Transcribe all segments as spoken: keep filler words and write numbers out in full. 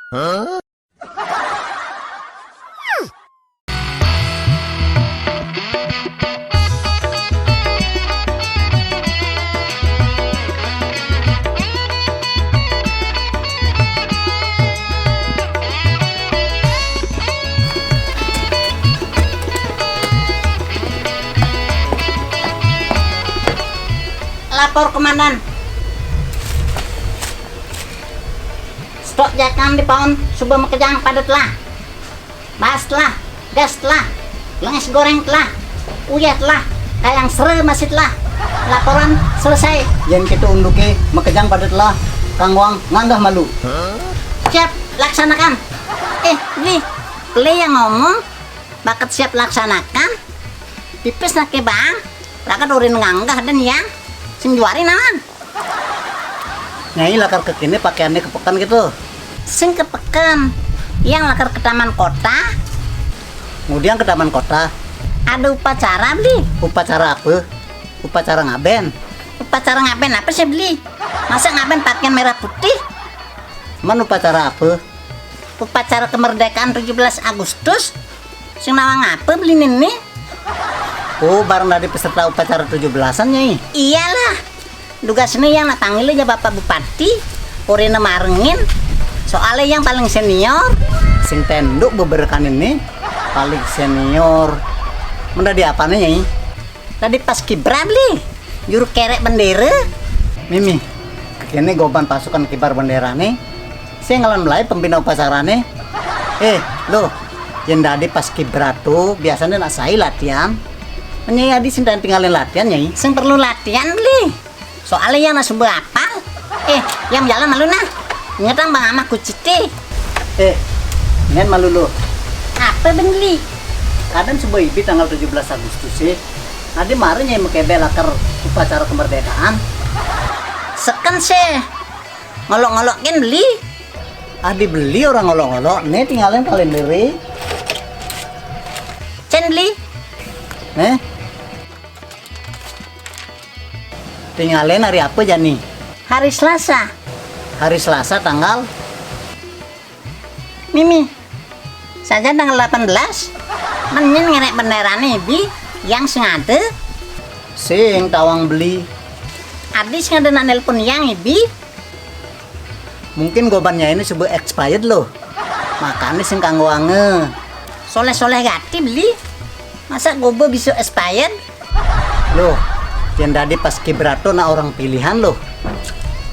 Lapor komandan. Stok jakam di paon suba makejang padet lah. Bas telah, gas telah, lenges goreng telah, uyah telah, kayang sere masih telah. Laporan selesai. Yén kéto unduké makejang pada telah, kanggoang nganggah malu. Siap, laksanakan. Eh, Bli, Bli yang ngomong, bakat siap laksanakan, pipis naké bang, rakat urin nganggah dan yang, sing juari naon? Nyai lakar kekéné pakéanné ka peken gitu. Sing ka peken, yang lakar ke taman kota. Ngudiang ke taman kota? Ada upacara, Bli. Upacara apa? Upacara ngaben. Upacara ngaben apa sih, Bli? Masa ngaben pakéan merah putih? Man upacara apa? Upacara kemerdekaan tujuh belas Agustus. Sing nawang apa, Bli, nini? Oh, bareng dadi peserta upacara tujuh belasan, Nyai? Iyalah. Dugasné yang nak panggil aja Bapak Bupati. Orina marengin. Soalnya yang paling senior. Sing tenduk beberekan ini paling senior. Mun dadi apané, Nyai? Dadi paskibra, Bli. Juru kerek bendera. Mimi, kéné goban pasukan kibar benderané. Sing ngalan mulai pembina upacarané. Eh, lo, yang dadi paskibra tuh biasanya nak sai latihan. Nyai adi sing tingalin latihan, Nyai. Sing perlu latihan, Bli. Soalnya yang nak suba apal. Eh, yang jalan malu nah. Ingetang Bang Amah Kuciti. Eh, ngen malu lo. Apa, Bli? Kadang suba ibi tanggal tujuh belas Agustus sih. Adi mari Nyai makebé lakar upacara kemerdekaan. Seken sih. Ngolok-ngolokin, Bli. Adi Bli orang ngolok-ngolok, nih tingalin kalender. Cén, Bli. Nih. Tingalin hari apa jani? Hari Selasa. Hari Selasa tanggal? Mimi. Saja tanggal delapan belas. Menin ngerek benderané, Bli, yang sing ada. Sing tawang Bli. Adi sing ada nak nelpon yang, Bli. Mungkin gobannya ini suba expired loh. Makanya sing kanggo ange. Soleh-soleh gati, Bli. Masa goba bisa expired? Loh, yang dadi paskibra tuh nak orang pilihan loh.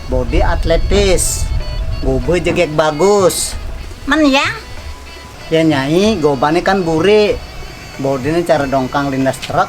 Bodi atletis, goba jegek bagus. Men yang? Ya Nyai, gobané kan buri. Bodiné cara dongkang lindas truk.